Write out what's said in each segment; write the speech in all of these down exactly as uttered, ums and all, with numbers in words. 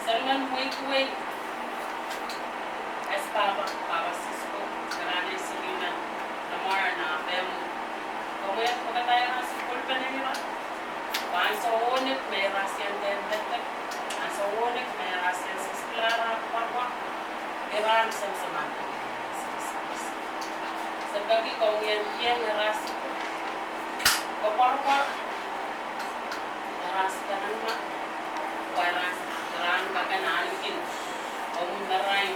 Seri men mwekiwei, as pahpa, pahpa Sisko, kalahngan en seri men, Lamar, nan pehmw. Komwi en pwukadahr en seri kolpene ira. Pwe ansou onek me ira sehse en dehdek, ansou onek me ira sehse en siskilahra pwarpwar, ira en semseman. Se peki komwi en kihong ira seri koapworopwor. Ira seri kanahngan, pwe ira, ira en kak ahneki omw marain.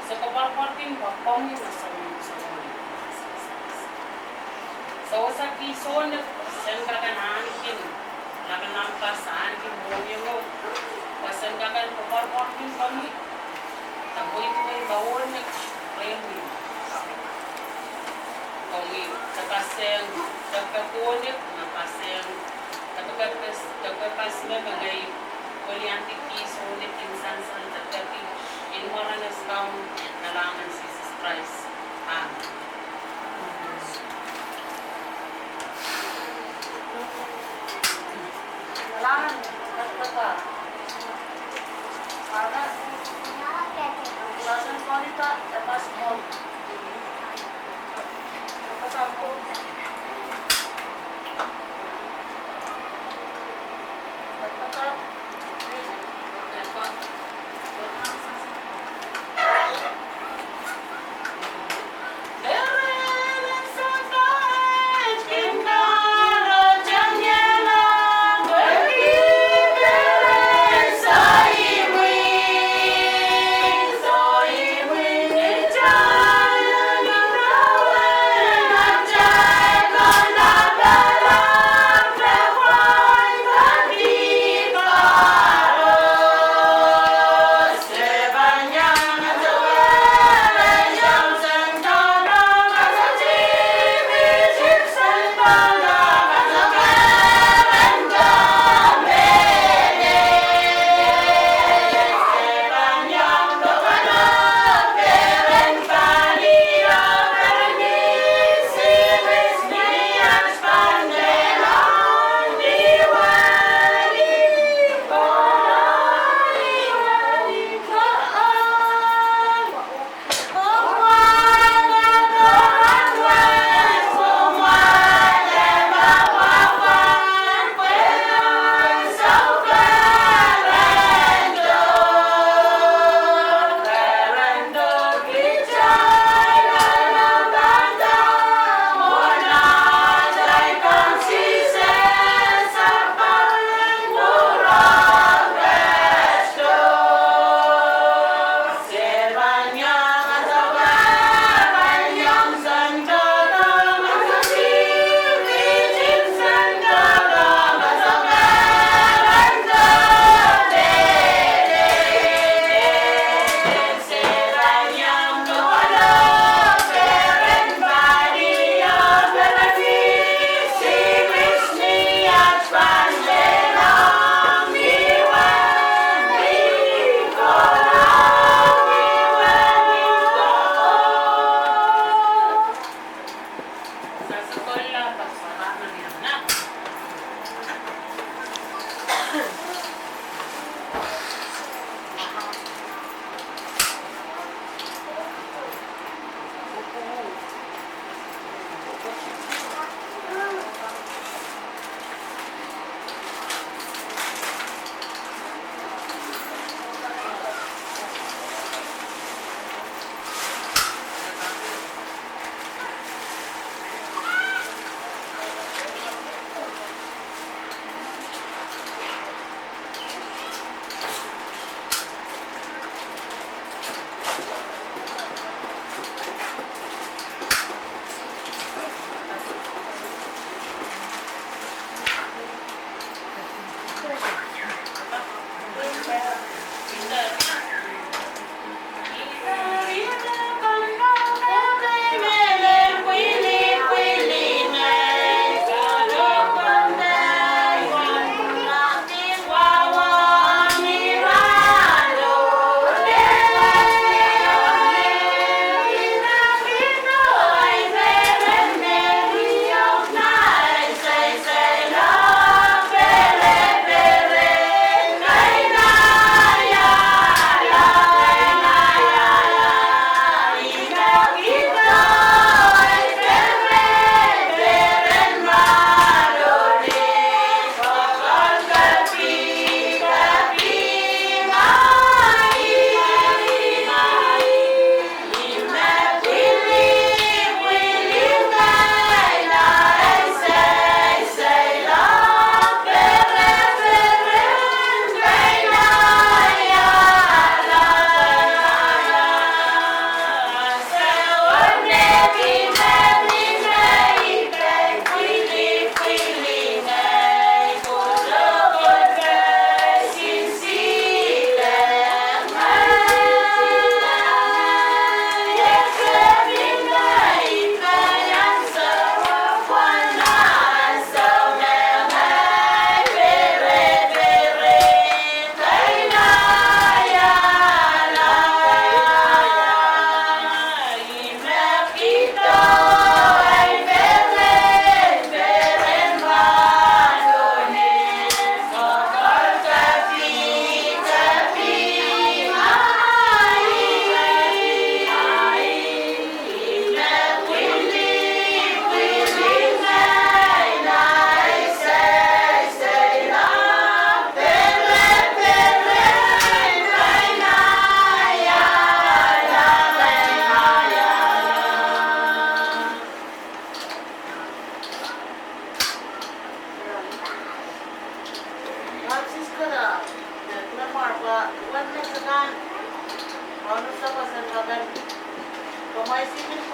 Se koapworopworki pwe komwi me soumwahu. Sewese kihsone, sen kak ahneki lapalap, ahneki mohngiong, pwe sen kak koapworopworki komwi. Komwi me onek, komwi. Komwi kapaseng, kapakap onek, kapaseng, kapakap, kapakap me mengei, koliandi kihsone kin sansal, kapakap, ni mwaren Kaun, kalahngan en Sises Krais. Amen.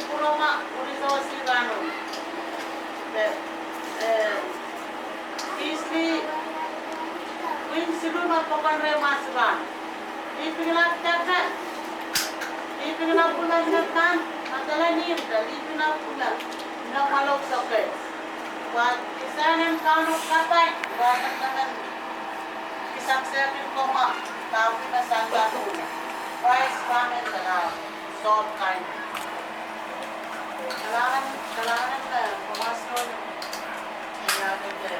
Pwuromwa, resource rahnwet. Eh, eh, Beasley, Queen siluh me pokon rehmwahu rahnwet. Lipilap tepel. Lipilap pwulal me pahn, matala ni, lipilap pwulal. Nan mwahlok soke. Wa, kisahn en Kauno kapai, wa, nan, nan, nan. Kisang sehkin komwa, tawi me sang tawi. Christ pahn en tala. Sohp kain. Kalahngan, kalahngan me, komwa sohn. Ia, kete.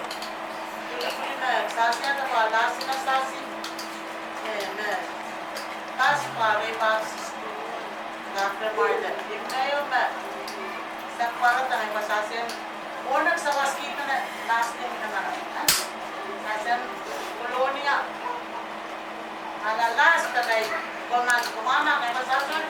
Kuli, kuli me, sasi ata pa, lasi na sasi. Eh, me. Lasi pa, re Baptist. Lasi pa, re Martin. Ih me, ih me. Sak para tana pa sasi en. Onek sawas kihpene, lasi en, ih me. Sasi en, Kolonia. Ala lasi tana, komwa, komwa me, me sasi en,